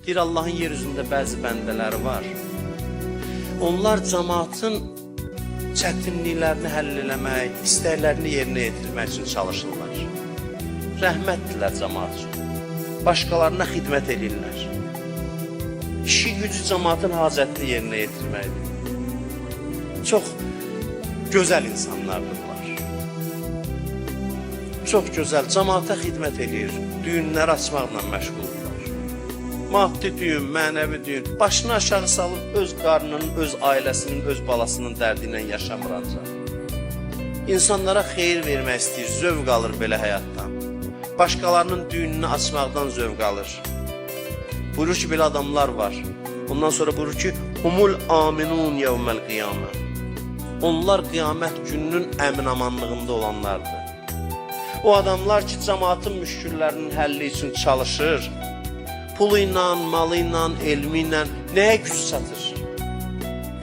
Deyir, Allahın yer üzündə bəzi bəndələri var. Onlar cəmaatın çətinliklərini həll eləmək, istəklərini yerinə yetirmək üçün çalışırlar. Rəhmətdirlər cəmaat üçün. Başqalarına xidmət eləyirlər. İşi gücü cəmaatın hacətini yerinə yetirməkdir. Çox gözəl insanlardır bunlar. Çox gözəl, cəmaata xidmət eləyir, düyünləri açmaqla məşğuldurlar. Maddi düyün, mənəvi düyün. Başını aşağı salıb öz qarnının, öz ailəsinin, öz balasının dərdi ilə yaşamır ancaq. İnsanlara xeyir vermək istəyir, zövq alır belə həyatdan. Başqalarının düyününü açmaqdan zövq alır. Buyurur ki, belə adamlar var. Ondan sonra buyurur ki, humul aminun yevməl qiyamə. Onlar qiyamət gününün əmin-amanlığında olanlardır. O adamlar ki, cəmaatın müşküllərinin həlli üçün çalışır, pulu ilə, malı ilə, elmi ilə nəyə gücü çatır?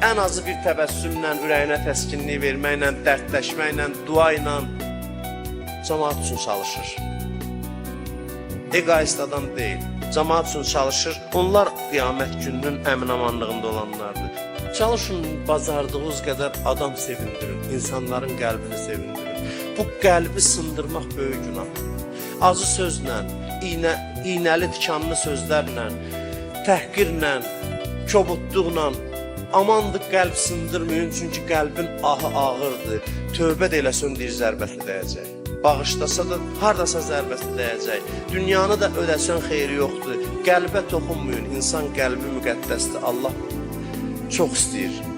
Ən azı bir təbəssümlə, ürəyinə təskinlik verməklə, dərdləşməklə, dua ilə cəmaat üçün çalışır. Egoist adam deyil, cəmaat üçün çalışır. Onlar qiyamət gününün əmin-amanlığında olanlardır. Çalışın, bacardığınız qədər adam sevindirin, insanların qəlbini sevindirin. Bu qəlbi sındırmaq böyük günahdır. Acı sözlə, iynəli tikanlı sözlərlə, təhqirlə, kobudluqla amandır qəlb sındırmayın, çünki qəlbin ahı ağırdır. Tövbə də eləsən deyir zərbəsi dəyəcək. Bağışlasa da hardasa zərbəsi dəyəcək. Dünyanı da ödəsən xeyri yoxdur. Qəlbə toxunmayın. İnsan qəlbi müqəddəsdir. Allah çox istəyir.